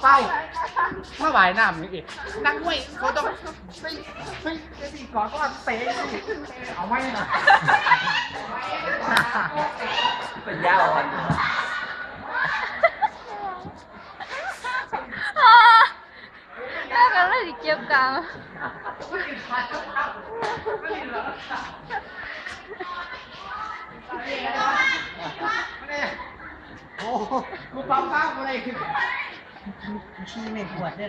ເປົ່າ ມາວ່າຍນ້ຳນີ້ອີກ ນັກມວຍເຂົາຕ້ອງ ເຮີ້ຍ ເຮີ້ຍ ເຕະ ເຕະ ເຕະ ເຕະ ເຕະ ເຕະ ເຕະ ເອົາໄວ້ນະ ປັນຍາອ່ອນ. ອ້າ ແລ້ວກໍເລີຍຊິເຈັບກາງ ໂອ້ ກູປັບພາບບໍ່ໄດ້ ຂີ້ແມ່ງກວດເດີ້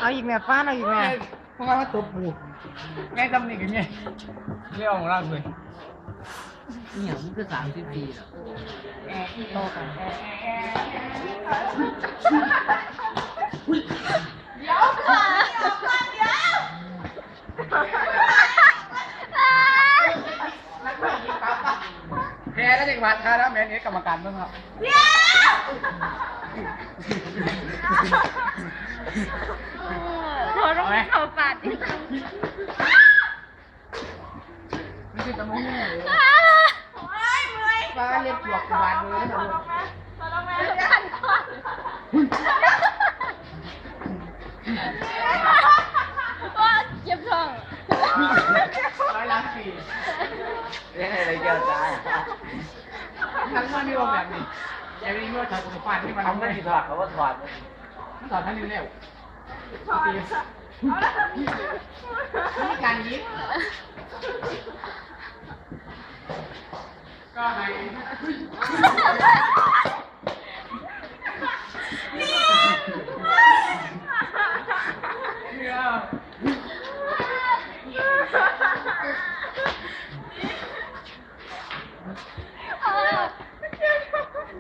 ເອົາອີກແມ່ ຟາດ ເອົາອີກແມ່. ເພາະວ່າມາຕົບກູ ແມ່ນຊ່ຳນີ້ກໍແມ່ນ ເລື່ອງຂອງລາວເວີຍ ອີ່ຫຍັງ ມັນຄືສາມສິບປີແລ້ວ ຕໍ່ກັນ ດຽວ ດຽວ ດຽວ. ແພ້ແລ້ວຈັ່ງຫວາດທ່ານະ ແມ່ນເຮັດກຳມະການເບິ່ງເນາະ ໂອ້ ຕ້ອງເຂົ້າປາດ ມັນຄືຕະມຸງ ໂອ້ຍ ເມື່ອຍ ປາເລັບປວກບາດມື ໂອ້ຍ ເຈັບທ້ອງ ຮ້ອຍລ້ານປີ ເຮັດໃຫ້ໄດ້ແກ້ວຕາຍ ທັງມັນມີວ່າແບບນີ້ ແຕ່ມີວ່າຖ້າສະພາບທີ່ມັນ ເອົາມັນຊິຖອດ ເຂົາວ່າຖອດ ມັນຖອດທັງນີ້ແລ້ວ ຖອດ ມີການຍິງ ກໍໃຫ້ ເອີ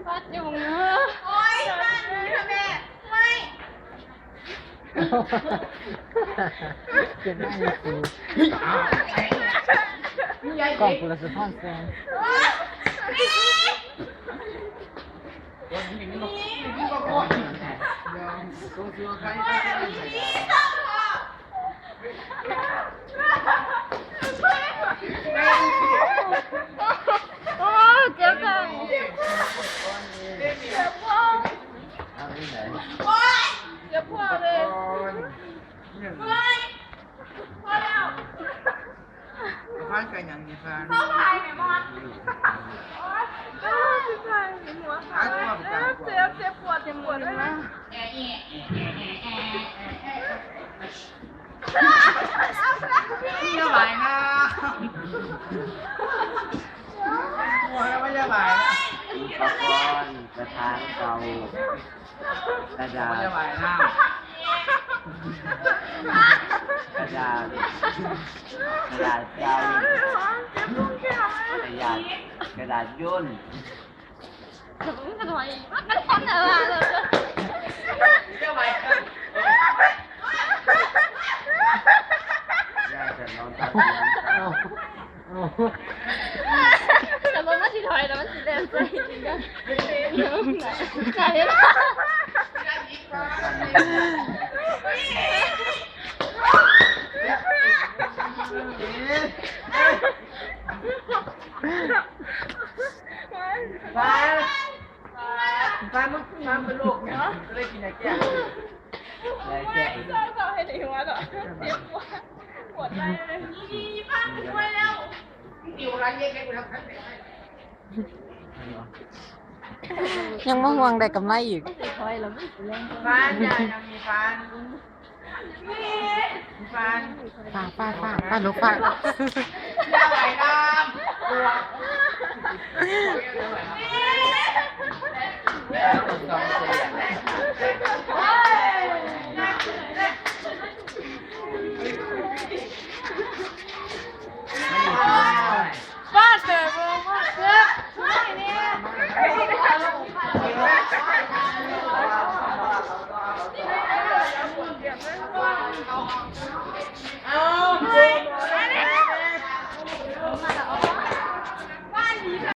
ບາດຢູ່ເນາະ ໂອ້ຍ ບາດຢູ່ແທ້ແມ່ ໄມ່ ເປັນໄດ້ຢູ່ ກ້ອງພຸ້ນລະສະທ້ອນແສງ. ໂອ້ຍ ເຈັບແຮງ ເຈັບແຮງ ເຈັບແຮງເລີຍ ພໍແລ້ວ. ຟານໄກ່ຫຍັງນີ້ຟານ ເຂົາພາຍແມ່ມອດ ໂອ້ຍ ເຈັບ ເຈັບ ເຈັບປວດ ເຈັບປວດເລີຍນະ ຢ່າບາຍນະ ບໍ່ໃຫ້ວ່າຢ່າບາຍນະ ອຸປະກອນກະຖາງເກົ່າ. ກະດາດ ກະດາດ ກະດາດເກົ່າ ກະດາດ ກະດາດຍົນ ຍາຍຈະນອນຕາ ແຕ່ວ່າມັນຊິຖອຍ ແລ້ວມັນຊິແລ່ນໃສ່ອີກ ໄປ ໄປ ມຶງ ມາເປັນໂລກເນາະ ໄດ້ກິນຢາແກ້ ຢາແກ້ ເຈົ້າເຮັດໃຫ້ຫົວເນາະ ເຈັບປວດ ປວດໄດ້ເລີຍ ນີ້ໆໆ ພາໄປຊ່ວຍແລ້ວ ຍັງມາຫ່ວງໄດ້ກຳໄລອີກ ຟານ ຟານ ຟານ ລູກ ຟານ ຢ່າໄປນຳ ຕົວ ສອງຕົວ